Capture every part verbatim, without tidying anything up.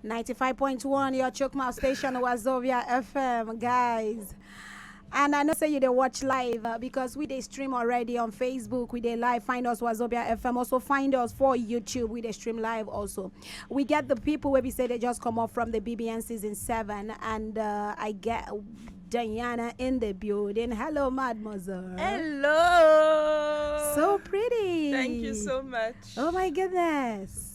Ninety-five point one, your Chukma station, Wazobia F M, guys. And I know say you dey watch live, uh, because we dey stream already on Facebook. We dey live. Find us, Wazobia F M. Also find us for YouTube. We dey stream live also. We get the people where we say they just come up from the B B N season seven. And uh, I get Diana in the building. Hello, mademoiselle. Hello. So pretty. Thank you so much. Oh my goodness.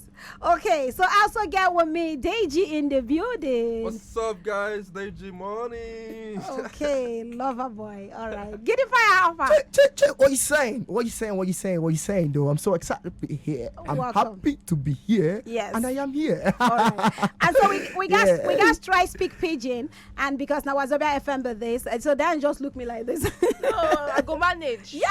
Okay, so I also get with me Deji in the building. What's up, guys? Deji Money. Okay, lover boy. All right. Get the fire off her. Check, check, check. What you saying? What you saying? What you saying? What you saying? Though I'm so excited to be here. I'm Welcome. Happy to be here. Yes. And I am here. All right. And so we we got we Yeah. got try speak pidgin, and because now Wazobia F M be this, and so Dan just look me like this. No, I go manage. Yeah.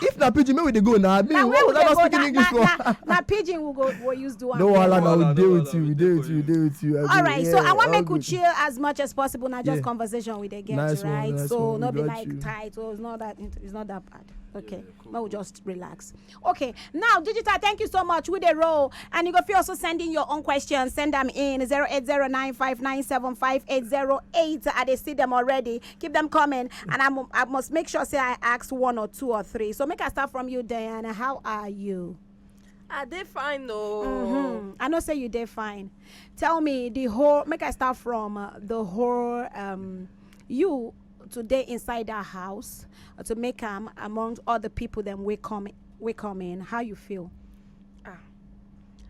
If na pidgin, make we dey go now. I mean, Now what where we would I dey not go speak now? English Now, for? now, now pidgin will go will use do am. No wahala, No now we wahala, deal no with wahala, you. we We deal deal for with you. you. We deal with you. All right, so Yeah, I want all make we good. Chill as much as possible. Now just Yeah. conversation with the girls, Nice one, right? nice So one, no we be got like you. Titles, not that int- it's not that bad. Okay, Yeah, cool, now we cool. Just relax. Okay, now Digital, thank you so much. We dey roll, and you go feel also sending your own questions. Send them in zero eight zero nine five nine seven five eight zero eight. I dey see them already. Keep them coming, and I mu- I must make sure say I ask one or two or three. So make I start from you, Diana. How are you? I dey fine, no. Mm-hmm. I know say you dey fine. Tell me the whole. Make I start from uh, the whole. Um, you today inside that house uh, to make am amongst all the people them we come we come in. How you feel? Ah,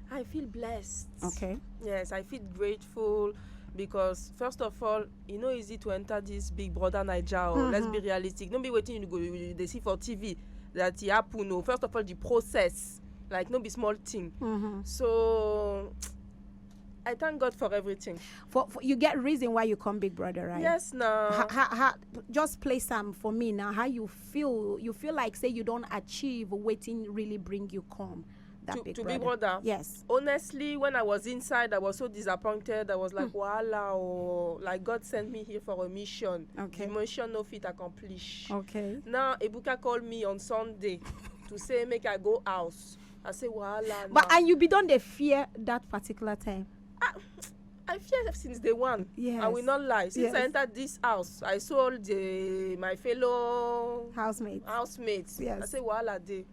I feel blessed. Okay. Yes, I feel grateful because first of all, e no easy to enter this Big Brother Naija. Oh. Let's be realistic. No be wetin you go you dey see for T V that e happen. Oh, first of all, the process, like, no be small thing. Mm-hmm. So I thank God for everything. For, for you get reason why you come Big Brother, right? Yes, now. Ha, ha, ha, just play some for me now. How you feel? You feel like say you don't achieve wetin really bring you come that To- Big to Big Brother. Brother. Yes. Honestly, when I was inside, I was so disappointed. I was like, "Wahala, oh, like, God sent me here for a mission. Okay. The mission no fit accomplish." Okay. Now Ebuka called me on Sunday to say make I go house. I say, "Wahala." But now. And you be don dey fear that particular time. I fear since day one. Yes. I will not lie. Since I Yes. Entered this house, I saw the my fellow Housemates. Housemates. Yes. I say, "Wahala dey."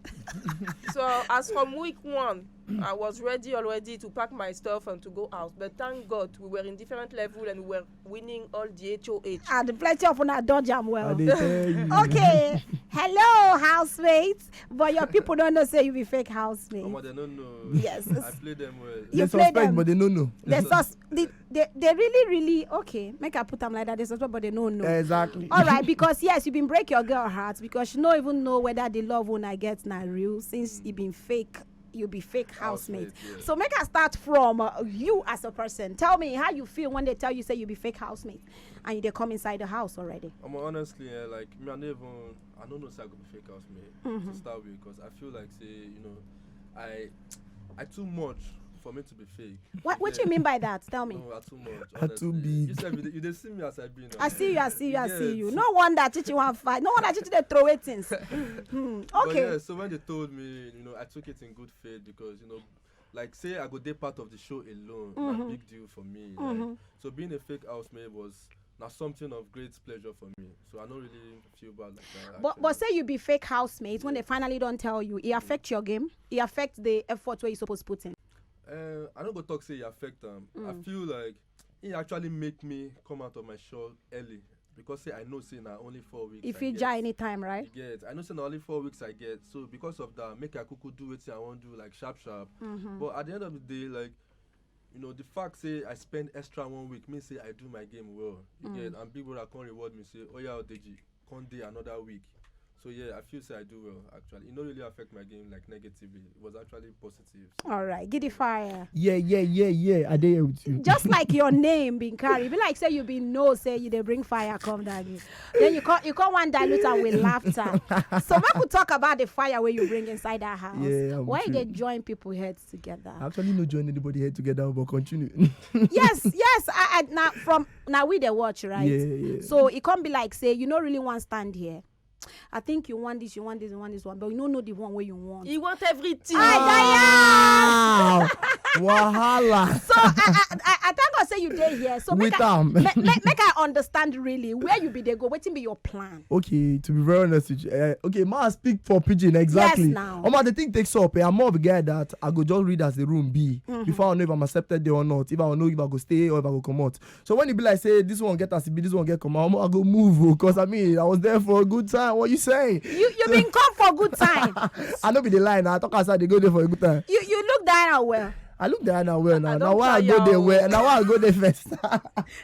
So as from week one, I was ready already to pack my stuff and to go out. But thank God, we were in different level and we were winning all the H O H. And plenty of una dodge am well. I dey tell you. Okay. Hello, housemates. But your people don't know say you be fake housemate. Omo, they don't know. Yes. I play them well. You They play suspect, them. But they don't know. They sus- they, they, they really, really, okay. Make I put them like that. They suspect, but they don't know. Exactly. All right, because yes, you been break your girl heart because she no even know whether the love una get na real since you been fake. You be fake housemate. Housemate, yeah. So make I start from uh, you as a person. Tell me how you feel when they tell you say you be fake housemate and you dey come inside the house already. Omo, honestly, eh, like, me, I never, I don't know say I could be fake housemate Mm-hmm. to start with, because I feel like say, you know, I, I too much for me to be fake. What what you mean by that? Tell me. No, I too much. I too Honestly. big. You said you dey see me as I be now. I see you, I see you, I see Yes. You. No wonder Chichi want fight. No wonder Chichi dey throw away things. Hmm, But okay. Yeah, so when they told me, you know, I took it in good faith because, you know, like, say I go dey part of the show alone, Mm-hmm. na big deal for me. Like, so being a fake housemaid was not something of great pleasure for me. So I don't really feel bad like that. But but actually. Say you be fake housemate when they finally don't tell you. It affect your game. It affect the effort where you supposed to put in. Uh, I don't go talk say you affect them. I Mm. Feel like it actually make me come out of my shell early because say I know say na only four weeks. If I you get. Jai anytime, right? You get. I know say na only four weeks I get. So because of that, make I kuku do wetin I want do, like, sharp sharp. Mm-hmm. But at the end of the day, like, you know, the fact say I spend extra one week means say I do my game well. You Mm. Get, and Big Brother can't reward me say, "Oh yeah, Deji, can't day another week." So yeah, I feel say I do well actually. It not really affect my game, like, negatively. It was actually positive. So. All right, get the fire. Yeah, yeah, yeah, yeah. I dey here with you. Just like your name being carried, be like say you been know say you dey bring fire come down here. Then you call you call one dilute am with laughter. So make we talk about the fire where you bring inside that house. Yeah, I'm Why with they you. Join people heads together? I actually no join anybody head together, but continue. Yes, yes. I, I now from now we dey watch, right? Yeah, yeah. So it can't be like say you no really want stand here. I think you want this, you want this, you want this one, but you don't know the one where you want. He want everything. Ah, Wow. Wahala. So I, I, I, I thank God say you dey here. So make With I, am. make, make, make I understand really where you be dey go. Wetin be your plan? Okay, to be very honest with you, uh, okay, ma speak for pidgin exactly. Yes, now. Omo, the thing takes up. Eh, I'm more of a guy that I go just read as the room be before I know if I'm accepted there or not. If I know if I go stay or if I go come out. So when you be like say this one get as e be, this one get come out, omo, I go move because I mean I was there for a good time. What you saying? You you been come for good time. I know be the line. I talk as I dey go there for a good time. You you look Diana well. I look Diana well now. I Now don't why I try go there you. Well? Now why I go there first?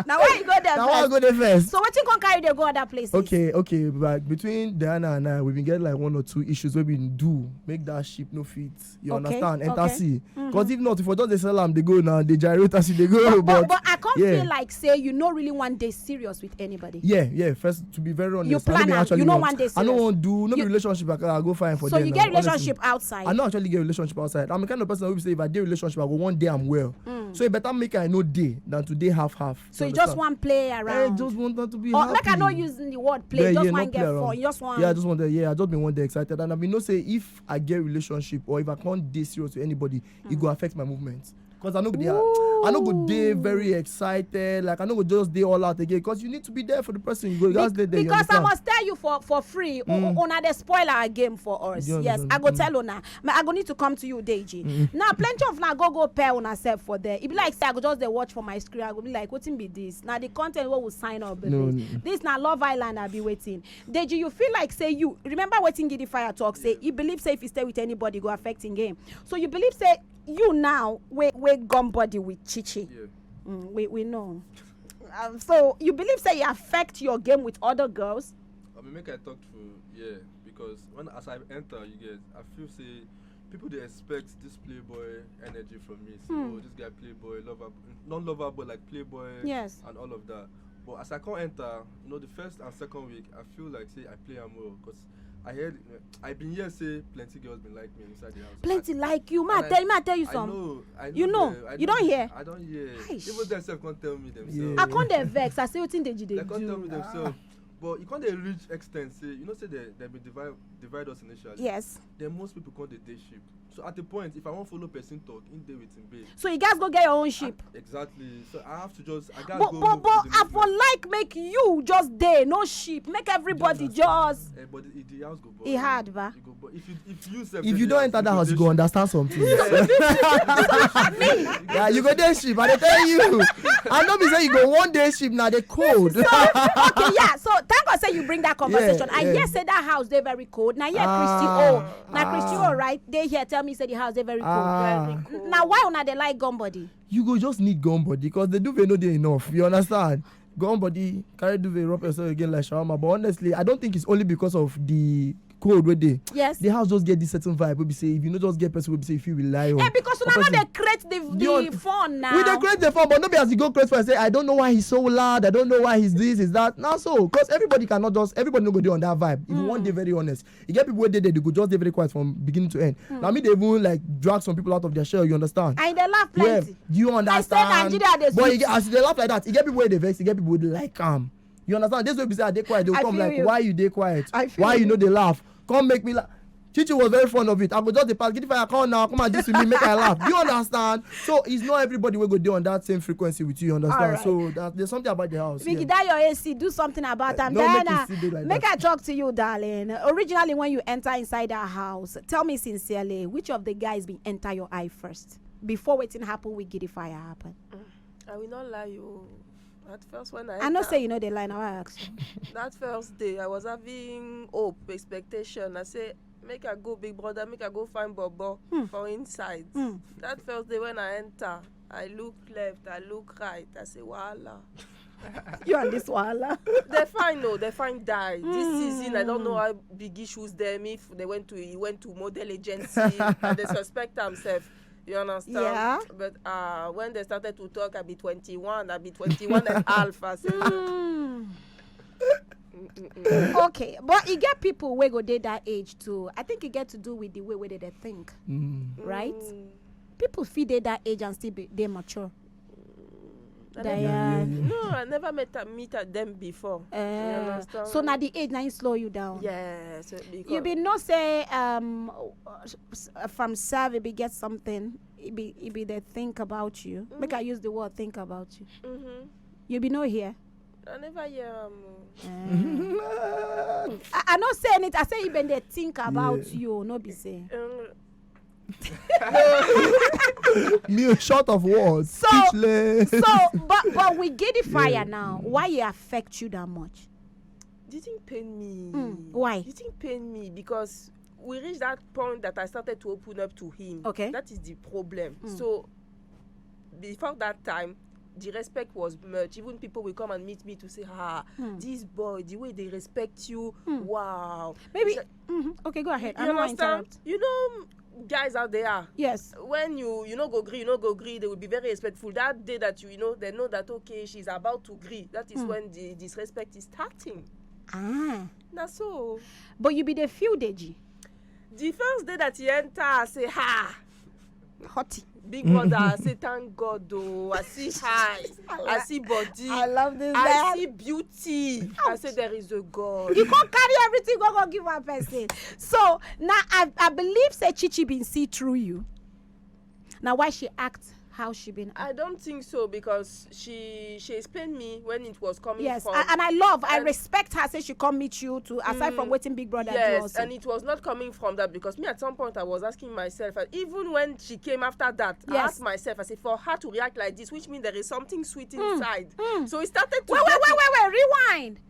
Now why you go there Now why I first? Go there first? So wetin come carry dey go other places? Okay, okay, but between Diana and I, we been get like one or two issues wey we do make that ship no fit. You Okay, understand? Enter okay. Sea. Because if not, if I just dey sell am, dey go now, dey gyrate as e dey go. But, but, But, but I can't yeah. Feel like say you no really one day serious with anybody. Yeah, yeah. First, to be very honest, You I plan no am, actually you no want. One day I no serious. want do no be You- relationship. I, I go find for So them you now, get honestly. Relationship outside. I no actually get relationship outside. I'm the kind of person who say if I get relationship, I go one day I'm well. So it better make I know day than to day half half. So you just want play around. I just want them to be Or happy. Make I no use the word play. Yeah, Just yeah, one not play get around. Fun. You just want. Yeah, I just want that. Yeah, I just been one day excited, and I mean, no say if I get relationship or if I can't day serious with anybody, it go affect my movement. Cause I no go dey, I no go dey very excited. Like I no go just dey all out again. Cause you need to be there for the person. You go just dey there. You Because I understand? Must tell you for for free, mm. Una dey spoil our game for us. You Yes, understand? I go tell una. Ma- I go need to come to you, Deji. Now, plenty of una go go pair una self for there. It be like say I go just dey watch for my screen. I go be like, wetin be this? Now the content wey we sign up. Be No, this. No. This na Love Island. I be waiting. Deji, you feel like say you remember wetin Gidi Fire talk say? He believe say if he stay with anybody, go affect him game. So you believe say you now we we gum body with Chichi. Yeah. Mm, we we know. Um, so you believe say you affect your game with other girls? I mean, make I talk true, yeah, because when as I enter, you get, I feel say people dey expect this playboy energy from me. Say, Hmm. Oh, this guy playboy, lover, not lover, but like playboy, Yes. And all of that. But as I come enter, you know, the first and second week, I feel like say I play am well, cause I heard, I been here say plenty girls been like me inside the house. Plenty I, like you. Ma and I- tell ma tell you I some. know, I know You know, the- I you know don't the- hear? I don't hear. Aish. Even themselves can't tell me Yeah. themselves. I come dey vex. I say wetin dey They can't tell me do. themselves. But you can't dey reach extent say you know say they they be divide divide us initially. Yes. Then most people can't dey day ship. So at the point, if I want follow person talk, in day with him babe. So you guys go get your own ship. Exactly. So I have to just I gotta But go but move but with the I for movement. Like make you just dey no ship. Make everybody You understand? Just. Eh, but the, the house go. E hard, ba. You go, but if you if you sef If dey you don't house, enter you that go house, dey you go ship. Understand something. Yeah, you go there ship. I dey tell you. I know be say you go one day ship now. They cold. Okay, yeah. So thank God say you bring that conversation. Yeah, I yeah. Hear say that house dey very cold. Now hear Ah, Christy O. Now Christy ah. O, right? They here tell me say the house dey very cold. Ah. Very cold. Now why una dey like gum body? You go just need gum body because the duvet no dey enough. You understand? Gum body, carry duvet, rub yourself again like shawarma. But honestly, I don't think it's only because of the cold wey dey. Yes. The house just get this certain vibe. We be say if you no just get person, we be say if you rely on. Eh, because una Person- no dey create the You the un- fun now. We dey create the fun, but no be as you go create fun say I don't know why he's so loud. I don't know why he's this, is that. Now so, cause everybody cannot just everybody no go dey on that vibe. If you want dey very honest, you get people wey dey there, they go just dey very quiet from beginning to end. Now me dey even like drag some people out of their shell. You understand? And they laugh Yeah, plenty. You understand? Nigeria dey But sweet. You get- as you dey laugh like that, you get people wey dey vex, you get people wey dey like am. You understand? This wey be say I dey quiet, they will I come feel like, you. Why you dey quiet? I feel Why you. You no dey laugh? Come make me laugh. Chichi was very fond of it. I go just dey pass, give fire, come now, come and this with me, make I laugh. Do you understand? So it's not everybody wey go dey on that same frequency with you. You understand? Alright. So that, there's something about the house. Biggie, Yeah. That your A C, do something about Eh, am. no, make Diana, it still dey like make that. I talk to you, darling. Originally, when you enter inside that house, tell me sincerely, which of the guys been enter your eye first? Before wetin happen with Gidi Fire happen. I will not lie you. At first when I I know enter- say you know the line. I ask you. That first day I was having hope, expectation. I say make I go big brother, make I go find bobo Hmm. For inside. Hmm. That first day when I enter, I look left, I look right. I say wahala. You and this wahala. They find no, they find die. This Hmm. Season I don't know how big issues them if they went to he went to model agency and they suspect himself. You understand? Yeah. But uh, when they started to talk, I be twenty-one, I be twenty-one and half. I say, Hmm. Okay, but e get people wey go dey that age too. I think e get to do with the way wey they dey think, Mm. right? Mm, People fit dey that age and still be dey mature. I never, Diane. No, I never met her, meet her them before. You Uh, understand? So na the age na him slow you down. Yes. You be know say um s- uh, from serve e be get something e be e be dey think about you. Make I use the word think about you. Mm-hmm. You be no here. I never hear. Um, I, I no say anything. I say e been dey think about Yeah. you. No be say. um, Me short of words. So- Speechless. So, but but we get the fire Yeah. now. Why it affect you that much? the thing pain me. Mm, why? The thing pain me because we reached that point that I started to open up to him. Okay. That is the problem. Mm. So before that time, the respect was much. Even people will come and meet me to say, "Ah, Mm. this boy, the way they respect you, Mm. wow." Maybe. It's like- Mhm. Okay, go ahead. I You don't want to understand? interrupt. You know, guys out there, Yes. when you you no go gree, you no go gree, they will be very respectful. That day that you you know they know that, okay, she's about to gree, that is Mm. when the disrespect is starting. Ah. Na so. But you be the few Deji. The first day that he enter, I say, "Ha, Hotty. big brother." I say, "Thank God, though. I see high. I see body. I love this I man. See beauty." I say, "There is a God." You can't carry everything go go give one person. So now I I believe say Chichi been see through you. Now why she act how she been I act. Don't think so because she she explained me when it was coming Yes, from. a- and I love, I and- respect her. Say she come meet you to aside from Mm, waiting Big Brother do Yes, also. And it was not coming from that because me at some point I was asking myself, and even when she came after that, I Yes. Asked myself, I said, for her to react like this, which means there is something sweet Mm, inside. mm. So it started to Wait, wait, get wait, me- wait, wait, rewind.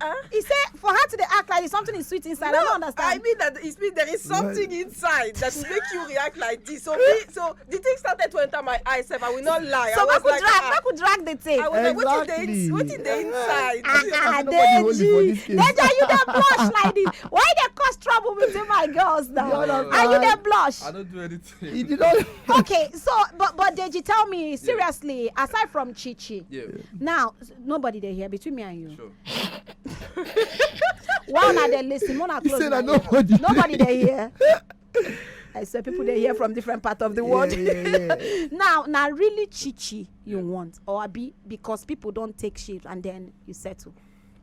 Huh? He said for her to dey act like something is sweet inside. I No, don't understand. I mean that it means there is something Right. Inside that will make you react like this. So me, so the thing started to enter my eyes. Sef, I will not lie. So I was make we like, drag, "Ah." Make we drag the thing. I was like, "What is the Exactly. What is the inside?" Ah, Nobody holy for this case. Deji, you dey blush like this. Why you dey cause trouble between my girls now? You understand? Are you dey blush? I don't do anything. He did not. Okay, so but but Deji, tell me seriously. Aside from Chichi, Yeah, now s- nobody dey here between me and you. Sure. Why una dey listen? Una He close said una that ear. Nobody. Nobody dey here. I swear, people dey hear from different part of the world. Yeah, yeah, yeah. Now, now really Chichi you want, or abi because people don't take shit and then you settle.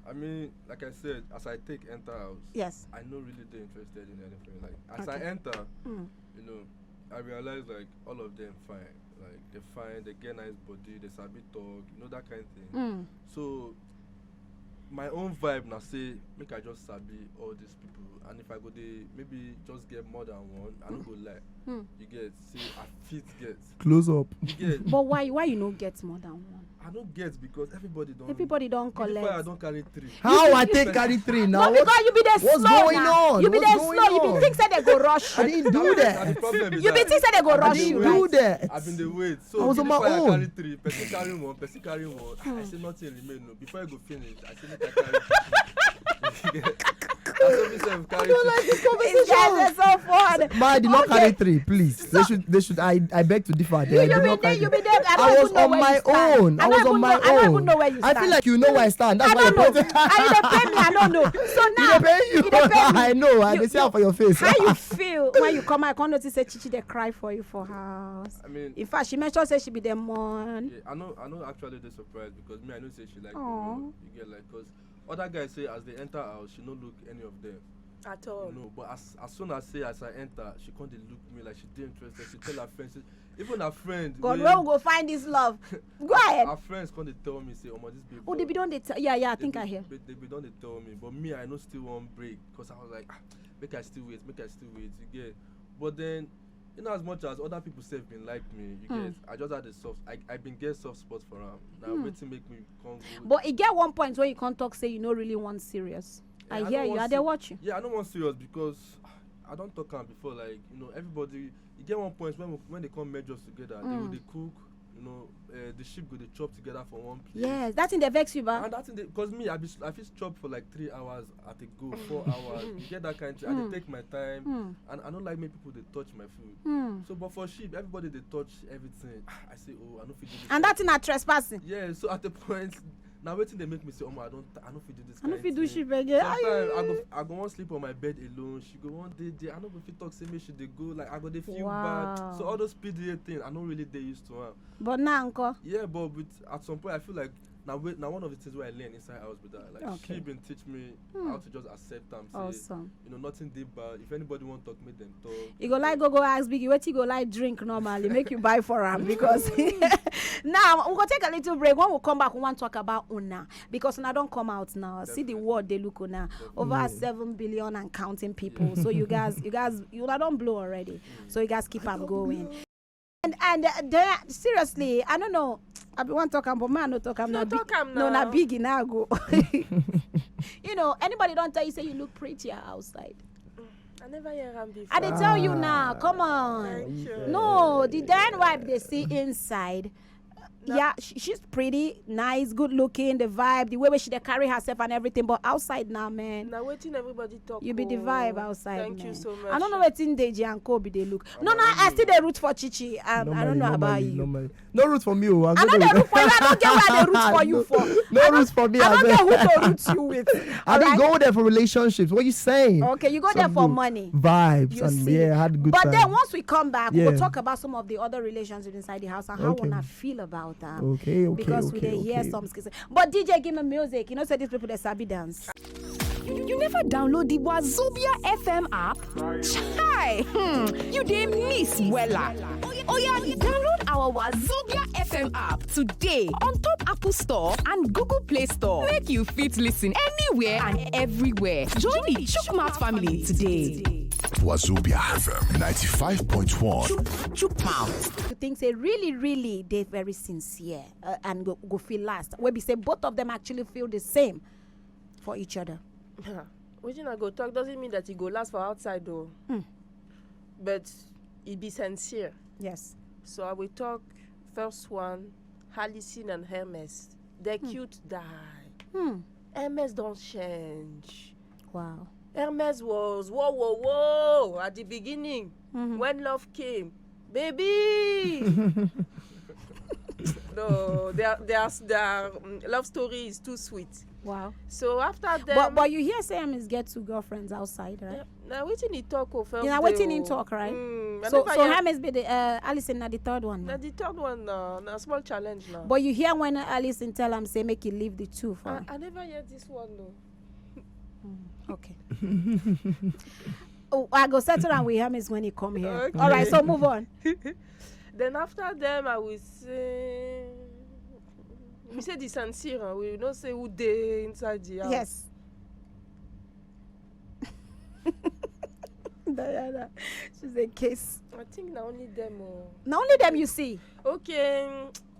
I mean, like I said, as I take enter house, Yes. I no really dey interested in anything. Like as Okay. I enter, Mm. you know, I realize like all of them fine. Like they fine, they get nice body, they sabi talk, you know that kind of thing. Mm. So my own vibe na say make I just sabi all these people, and if I go dey maybe just get more than one, I no go lie. Mm. You get say I fit get. Close up. You get. But why why you no get more than one? I no get because everybody don. Everybody don Before I collect. Don carry three. How I take carry three now? No, because you be the What's slow going now. On? You be What's the going slow. You be on? Think say they go rush I you. Didn't do Na the that. Problem be You be that. Think say they go I rush didn't you. do Right? That. I been dey wait. So I was on my before own. I carry three, person carry one, person carry one. I say nothing remain. No, before I go finish, I say make I carry two. I say myself carry I don't two. Like this These guys are conversation. So fun. Ma, I did not Okay. Carry three, please. They should, they should. I, I beg to differ. There. You, I did you be not there, carry you three. be there. I, don't I was even know on where my you stand. Own. I, I was don't on even my know, own. I don't even know where you I stand. feel like you know where I stand. That's I why don't you're know. pointing. Are you dey pay me? I don't know. So You now, dey pay you. you dey pay me. I know. I You- dey see am for your face. How you feel when you come out? I come notice say Chichi dey cry for you for house. I mean, In fact, she mentioned say she be the mourn. Yeah, I know. I know. Actually, they surprised because me, I know say she like Aw. You get like, cause other guys say as they enter house, she no look any of them. At all. No, but as as soon as say as I enter, she come dey look me like she dey interested. She tell her friends, say, even her friend. God, wey- where we go find this love? Go ahead. Her friends come dey tell me say, "Omo, this baby." Oh, they be don dey tell. Yeah, yeah, I They think be- I hear. They, they be don dey tell me, but me, I no still wan break, cause I was like, ah, make I still wait, make I still wait. You get, but then, in as much as other people sef been like me, you Hmm. get, I just had a soft, I, I been get soft spot for am. Now Hmm. Wetin make me come go. But e get one point when you come talk say you no really want serious. Yeah, I I no hear you. want I dey ser- watch you. Yeah, I no want serious because I don talk am before. Like, you know, everybody. You get one point when we, when they come merge us together, they Mm. go dey cook. You know, uh, the ship go dey chop together for one place. Yes, that thing dey vex you, ba. And that thing, because me, I be I fit chop for like three hours at a go, four hours. You get that kind thing. I Mm. Dey take my time, Mm. And I don't like make people dey touch my food. Mm. So, but for ship, everybody dey touch everything. I say, oh, I no fit do this. And that thing na trespassing. Yeah. So at the point, Na wetin dey make me say, omo, I don, I no fit do this I no kind fit do thing. Ship again. Sometimes I Aye. go, I go wan sleep on my bed alone. She go wan dey there. I no go fit talk say make she dey go. Like, I go dey feel Wow. bad. So all those P D A thing, I no really dey used to am. But now, uncle. Yeah, but with, at some point, I feel like now, wait, now one of the things where I learn inside house with that, like, Okay. she been teach me Hmm. how to just accept am. Say, Awesome. you know, nothing dey bad. If anybody want talk, make them talk. You go like go go ask Biggie wetin you go like drink normally, make you buy for am, because now we go take a little break. When we come back, we wan talk about una, because una don come out now. See the Definitely. World dey look una. Over Yeah. Seven billion and counting people. So you guys, you guys, you una don blow already. So you guys keep am going. And and uh, there, seriously, I don't know. I be wan talk am, but man no talk am. No Na bi- talk am No, na now. Biggie now go. You know, anybody don tell you say you look prettier outside? I never hear am before. I dey tell you now. Come on. Thank you. No, the Diane wife they see inside. No. Yeah, she, she's pretty, nice, good looking, the vibe, the way where she dey carry herself and everything. But outside now, man, Na wetin everybody talk. you be the Oh, vibe outside, Thank man. you so much. I don't know wetin Deji and Co be dey look. No, I'm no, I already still dey root for Chichi. Um, I don't know about you. No root for me. Oh, I no dey root for you. I don't get where I dey root for you for. No I don't- root for me. I don't Abeg. get who to root you with. I don't Alright? Go there for relationships. What you saying? Okay, you go there Some for good money. Vibes You and see. Yeah, I had good But time. Then once we come back, we Yeah. We'll talk about some of the other relationships inside the house and how Okay. Una feel about that. Okay, okay, Because okay, we dey okay. Hear some skits. But D J, give me music. You know, say these people they sabi dance. You never download the Wazobia F M app? Chai! Hmm, you dey miss wella. Oya, oya, download our Wazobia F M app today on top Apple Store and Google Play Store. Make you fit listen anywhere and everywhere. Join the Chukmat family today. Wazobia F M ninety-five point one. Chukmouth. You think say really, really they very sincere uh, and go, go feel last. Where we say both of them actually feel the same for each other. Wetin I go talk doesn't mean that e go last for outside though. Hmm. But e be sincere. Yes. So I will talk first one, Alison and Hermes. Their cute die. Hmm. Hermes don change. Wow. Hermes was whoa whoa whoa at the beginning Mhm. when love came. Baby! No, their their their um, love story is too sweet. Wow. So after them, But but you hear say Hermes get two girlfriends outside, right? Now wetin he talk o first You know day wetin he o. talk, right? Mm, I So never so hear- Hermes be the uh, Alison na the third one. Na Now. The third one na na small challenge now. But you hear when Alison tell him say make he leave the two for I, her. I never hear this one though. Okay. Oh, I go settle am with Hermes when he come here. Okay. All right, so move on. Then after them, I will say. We say the Sansira. We no say who dey inside the house. Yes. Diana, she's a case. I think na only them. Oh. Na only them you see. Okay.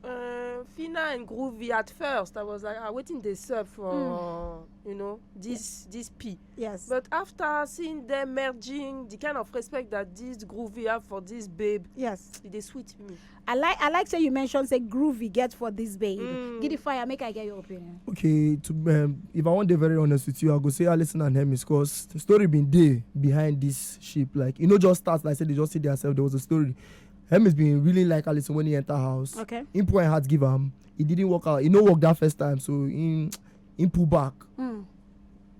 Uh, Fina and Groovy. At first, I was like, ah, wetin dey serve for you know this this P. Yes. But after seeing them merging, the kind of respect that this Groovy have for this babe, Yes. e dey sweet me. I like I like say you mentioned say Groovy get for this babe. Mm. Give the fire, make I get your opinion. Okay, to um, if I want to be very honest with you, I go say Alison and Hermes, because the story been there behind this ship. Like, you know, just start like say they just see themselves. There was a story. Hermes been really like Alison when he enter house. Okay. Him point heart give him. It didn't work out. It no work that first time. So in in pull back. Mm.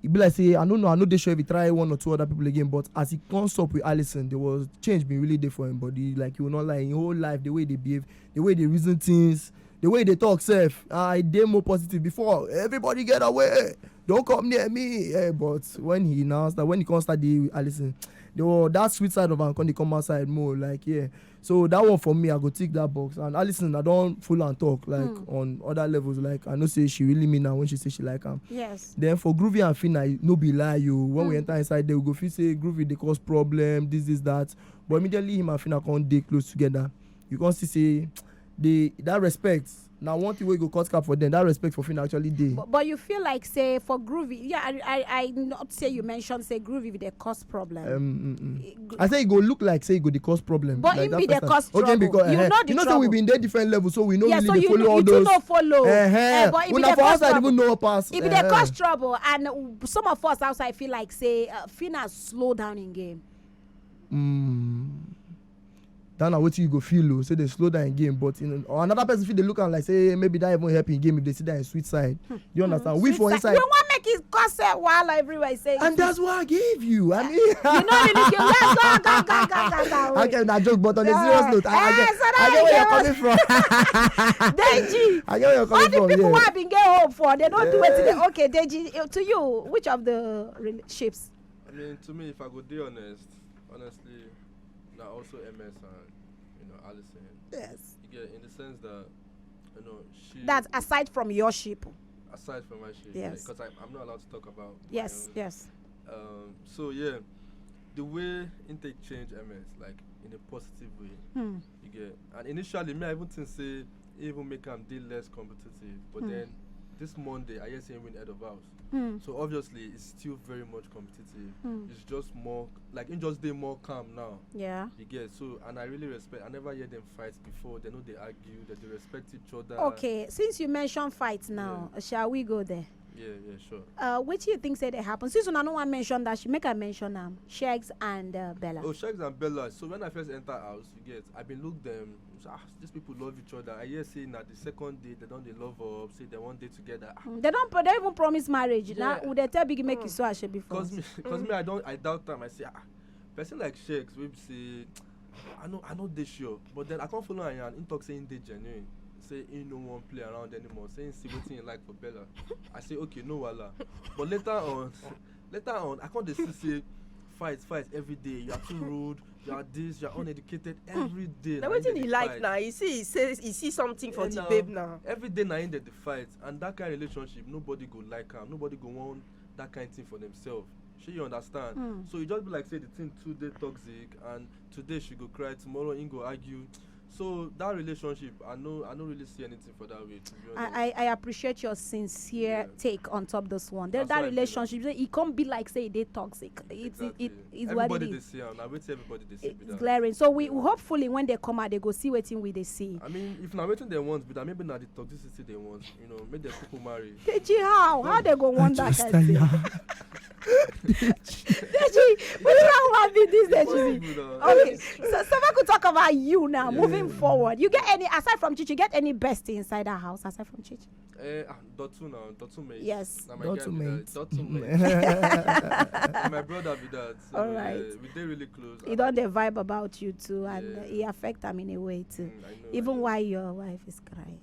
E be like say I don't know. I know they sure if he try one or two other people again, but as he comes up with Alison, there was change been really there for him body. Like, you will not lie, in whole life, the way they behave, the way they reason things, the way they talk self, I dey more positive. Before, everybody get away, don't come near me. Yeah, but when he now start, when he come start the Alison, the whole, that sweet side of him come dey come outside more. Like, yeah. So that one for me, I go tick that box. And Alison, I don't full and talk like Mm. On other levels. Like, I know say she really mean now when she say she like him. Yes. Then for Groovy and Fina, no be lie you. When we Mm. Enter inside there, we go feel say Groovy dey cause problem, this, this, that. But immediately him and Fina come dey close together, you come see say the that respect. Now one thing we go cut cap for them. That respect for Fina actually dey. But, but you feel like say for Groovy, yeah, I I, I not say you mentioned say Groovy dey cause problem. Um, mm, mm. Eh, Gro- I say it go look like say it go dey cause problem. But Like him that be the first time. cause Okay, trouble. because You eh, know the you know say trouble. We been there different levels, so we know Yeah, really so dey you follow you all too those. No follow. Eh, Eh, eh. but if Una they for cause outside trouble, even know pass. If they Eh. Cause trouble, and uh, some of us outside feel like say uh, Fina slow down in game. Mm. That na wetin you go feel o, say dem slow down im game, but you know, or another person fit dey look am like say maybe that even help im game if dem see that im sweet side. You understand? We for inside. You wan make it cause, eh, wahala everywhere, say and that's why I gave you. I mean, you know, really give. Yes, go, go, go, go, go, go. Okay, na joke, but on a serious note, I, I get, I get where you're coming from. Deji, I get where you're coming from. All the people wey I been get hope for, they don't do wetin they. Okay, Deji, eh, to you, which of the rela- shapes? I mean, to me, if I go dey honest, honestly, na also M S and, you know, Allison. Yes. You get, in the sense that, you know, she. That's aside from your ship. Aside from my ship. Yes. Because I'm, I'm not allowed to talk about. Yes, yes. Um, so yeah, the way intake change M S, like, in a positive way. Hmm. You get, and initially, me, I even think say even make am dey less competitive, but hmm, then this Monday I hear say he win head of house. Hmm. So obviously it's still very much competitive. Hmm. It's just more like it just dey more calm now. Yeah. You get, so, and I really respect. I never hear them fight before. They know they argue. That they respect each other. Okay, since you mention fights now, yeah, shall we go there? Yeah, yeah, sure. Uh, wetin you think say dey happen? Since una no wan mention that, she make I mention am. Shegs and, uh, Bella. Oh, Shegs and Bella. So when I first enter house, you get, I been look them. So, ah, these people love each other. I hear say na the second day they don dey love up. Say they wan dey together. Ah. Mm, they don pro- they even promise marriage. Yeah. Now, would they tell Biggie make you so ashe before? Cause me, cause me, I don't, I doubt them. I say, ah, person like Shegs, we say, I know, I know they sure. But then I can't follow him. He talk say he dey genuine. Say he no wan play around anymore. Say he see wetin he like for Bella. I say, okay, no wahala. But later on, later on, I can't dey see say fight, fight every day. You are too rude. You are this. You are uneducated every day. Now na him wetin dey he like fight. Now? He see, he says he see something for the babe now. Every day na him dey fight, and that kind of relationship, nobody go like am. Nobody go want that kind thing for themselves. Shey you understand? Mm. So e just be like say the thing too dey toxic, and today she go cry, tomorrow he go argue. So that relationship, I no, I no really see anything for that way, to be honest. I, I, I appreciate your sincere take on top this one. That relationship, e come be like say e dey toxic. It's, it, it is what it is. Everybody dey see am. Na wetin everybody dey see be that. It's glaring. So we, hopefully when they come out, they go see wetin we dey see. I mean, if na wetin they want be that, maybe na the toxicity they want. You know, make them people marry. Deji, how? How they go want that kind of thing? Deji, which one wan be this, Deji? Okay, so, so make we talk about you now. Yeah. Moving forward, you get any, aside from Chichi, you get any bestie inside that house aside from Chichi? Eh, ah, Dotun now, Dotun mate. Yes. Na my guy be that. Dotun mate. Dotun mate. Na my brother be that. So, all right. Yeah, we dey really close. He don dey vibe about you too, and, yeah, uh, he affect am in a way too. Mm, I know, I know. Even while your wife is crying.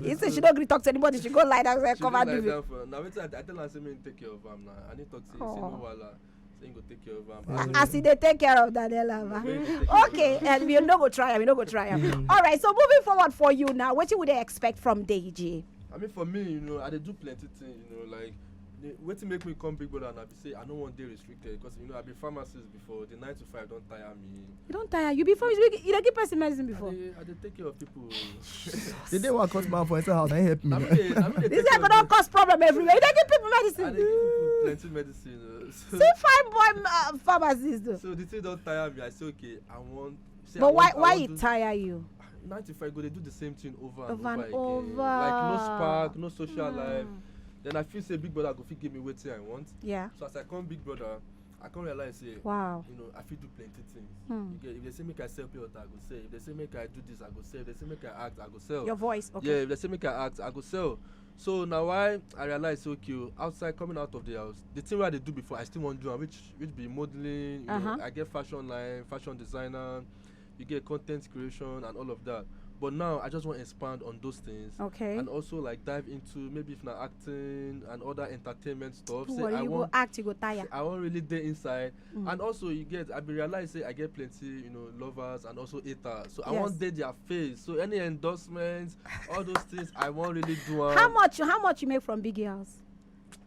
You say she don't gree talk to anybody. She go lie down, say, "Cover me." She go lie down for, na wetin I, I tell her say make he take care of am now. I need talk say, say no wahala. Say he go take care of am. As he dey take care of Daniela, ma. Okay, and we no go try am, we no go try am. Mm. All right, so moving forward for you now, wetin we dey expect from Deji? I mean, for me, you know, I dey do plenty things, you know, like, the, wetin make me come Big Brother na be say I no wan dey restricted, 'cause, you know, I be pharmacist before. The nine to five don tire me. You don tire? You be pharmacist? You dey give person medicine before? I dey, I dey take care of people. The day wey I cut man for inside house, na him help me. Na me dey, na me dey take care of people. This guy go don cause problem everywhere. You dey give people medicine. I dey give people plenty medicine. Uh, so see fine boy, uh, pharmacist though. So the thing don tire me. I say, okay, I want. But why, why it tire you? Nine to five, go dey do the same thing over and over again. Over and over. Like, no spark, no social life. Then I feel say Big Brother go fit give me wetin I want. Yeah. So as I come Big Brother, I come realize say, wow, you know, I fit do plenty things. Hmm. You get, if they say make I sell pure water, I go sell. If they say make I do this, I go sell. If they say make I act, I go sell. Your voice, okay. Yeah, if they say make I act, I go sell. So now why I realize say, okay, outside, coming out of the house, the thing wey I dey do before, I still wan do am, which, which be modeling, you know, uh-huh, I get fashion line, fashion designer, you get content creation and all of that. But now I just want to expand on those things. Okay. And also, like, dive into maybe if na acting and other entertainment stuff. Say, well, I you go want act, you go tire. I wan really dey inside. Mm. And also, you get, I be realize say I get plenty, you know, lovers and also haters. So I wan dey their face. So any endorsements, all those things, I wan really do am. How much, how much you make from Biggie house?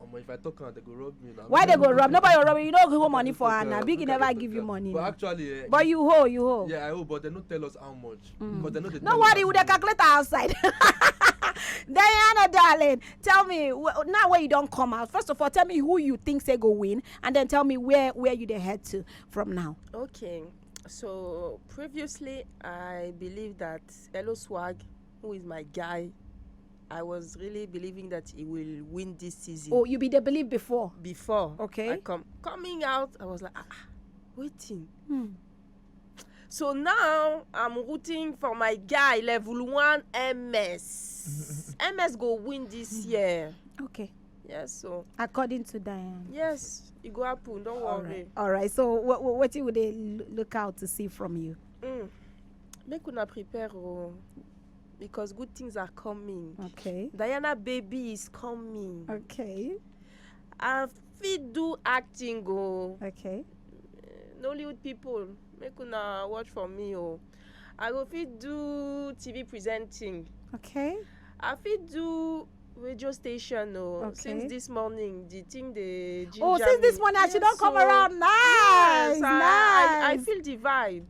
Omo, if I talk am, they go rob me now. Why they go rob? Nobody go rob you. You no go hold money for her now. Biggie never give you money. But actually, eh, but you hold, you hold. Yeah, I hold, but they no tell us how much. Mm. Because they no dey tell us how much. No worry, we dey calculate outside. Diana, darling, tell me, wh-, now where you don come out, first of all, tell me who you think say go win, and then tell me where, where you dey head to from now. Okay, so previously, I believe that Hello Swag, who is my guy, I was really believing that he will win this season. Oh, you be the believe before? Before. Okay. I come, coming out, I was like, ah, ah, waiting. Hmm. So now I'm rooting for my guy, level one M S. M S go win this year. Okay. Yes, so. According to Diane. Yes, it go happen. Don't worry. All right. So, what, what, what you would they l- look out to see from you? Mm. Make una prepare, oh, because good things are coming. Okay. Diana baby is coming. Okay. I fit do acting, oh. Okay. Nollywood people, make una watch for me, oh. I go fit do T V presenting. Okay. I fit do radio station, oh. Okay. Since this morning, the thing they ginger. Oh, since this morning, I should don't come around. Nice, yes, I, I, I feel the vibe.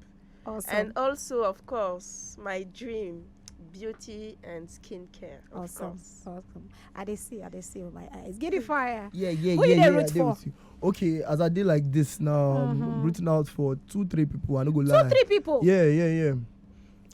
Awesome. And also, of course, my dream, beauty and skincare. Of course. Awesome. I dey see, I dey see with my eyes. Get the fire. Yeah, yeah, yeah, yeah, I dey with you. Okay, as I dey like this now, I'm rooting out for two, three people. I no go lie. Two, three people. Yeah, yeah, yeah.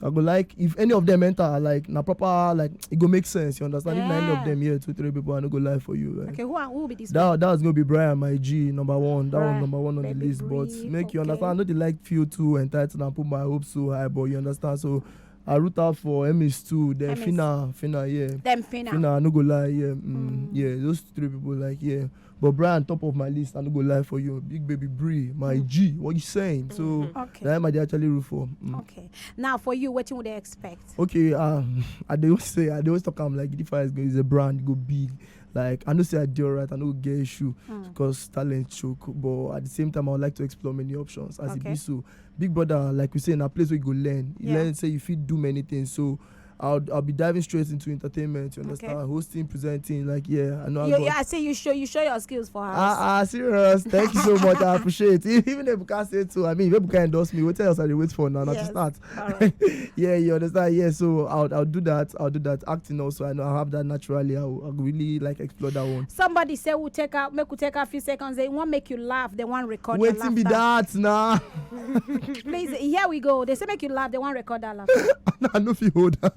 I go like if any of them enter, like na proper, like it go make sense. You understand? If na any of them here, two, three people, I no go lie for you. Like, okay, who are, who will be this? That that's gonna be Brian, my G, number one. That one number one on the list. But make you understand, I know they like feel too entitled and put my hopes so high, but you understand. So I root out for Emmys too. Then Fina, Fina, yeah. Then Fina. Fina, I no go lie, yeah. Mm, yeah, those three people, like, yeah. But Brian, top of my list, I no go lie for you. Big baby Bree, my G, what you saying? So okay. That I dey actually root for. Mm. Okay. Now for you, what you would expect? Okay, um, I dey always say, I dey always talk, I'm like, if I is a brand, go big. Like, I know say I do alright, I no get issue because talent choke. But at the same time, I would like to explore many options as it be so. Big Brother, like we say, in a place where you go learn. You learn, say you fit do many things. So I'll, I'll be diving straight into entertainment, you understand? Okay. Hosting, presenting, like, yeah, I know. You, I got, yeah, I say you show, you show your skills for us. Ah, ah, serious. Thank you so much. I appreciate it. Even if you can't say too, I mean, if you can endorse me, what else are they wait for now? Not to start. All right. Yeah, you understand? Yeah, so I'll, I'll do that. I'll do that. Acting also, I know I have that naturally. I, I really like explore that one. Somebody say we'll take out, make we take a few seconds. They want make you laugh. They want record your laughter. Waiting be that now. Please, here we go. They say make you laugh. They want record that laughter. I no fit hold am.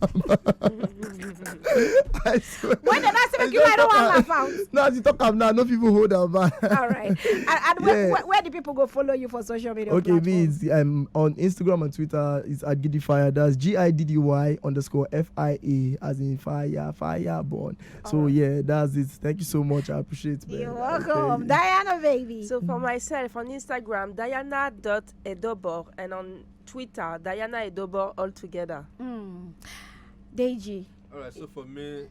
I swear. When they not say make you, I don't want laugh out. No, as you talk am now, no people hold am back. All right. And, and where, where, where do people go follow you for social media? Okay, me, it's, um, on Instagram and Twitter, it's at Giddy Fire. That's G I D D Y underscore F I A, as in fire, fire born. So yeah, that's it. Thank you so much. I appreciate it, man. You're welcome. Diana, baby. So for myself, on Instagram, Diana dot Edobor, and on Twitter, Diana Edobor all together. Mm. Deji. All right, so for me,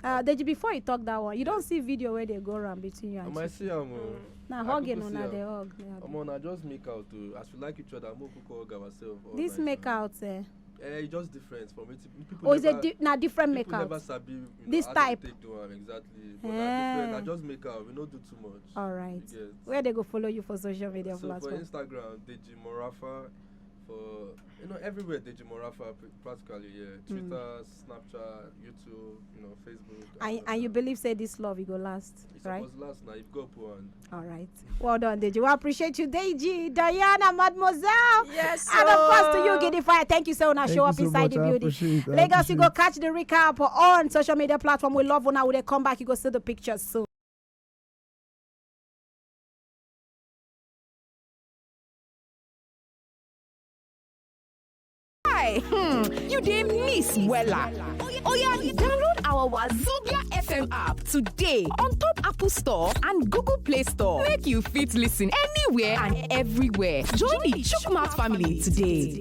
uh, Deji, before you talk that one, you don't see video where they go around between you and I might see am, oh. Now hugging on the hug. Come on, I just make out too. As we like each other, more people hug ourselves. This make out, eh? Eh, it's just different from it. People, oh, is it never, di- na different people make out? Never sabi, you know, this how type. They take do am exactly. But na different. I just make out. We no do too much. All right. Where they go follow you for social media platform? So for Instagram, Deji Morafa. For, you know, everywhere Deji Morafa, pr- practically, yeah. Twitter, Snapchat, YouTube, you know, Facebook. And, and you believe say this love, it go last, right? It suppose last now. If God put hand. All right. Well done, Deji. We appreciate you, Deji. Diana, mademoiselle. Yes, and of course to you, Giddy Fire. Thank you so much. Show up inside the building. Lagos, you go catch the recap on social media platform. We love when I would come back. You go see the pictures soon. Hi, hmm, you dey miss wella. Oya, download our Wazobia F M app today on top Apple Store and Google Play Store. Make you fit listen anywhere and everywhere. Join the Chook Mouth family today.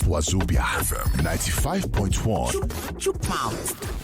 Wazobia F M ninety-five point one. Chook Mouth.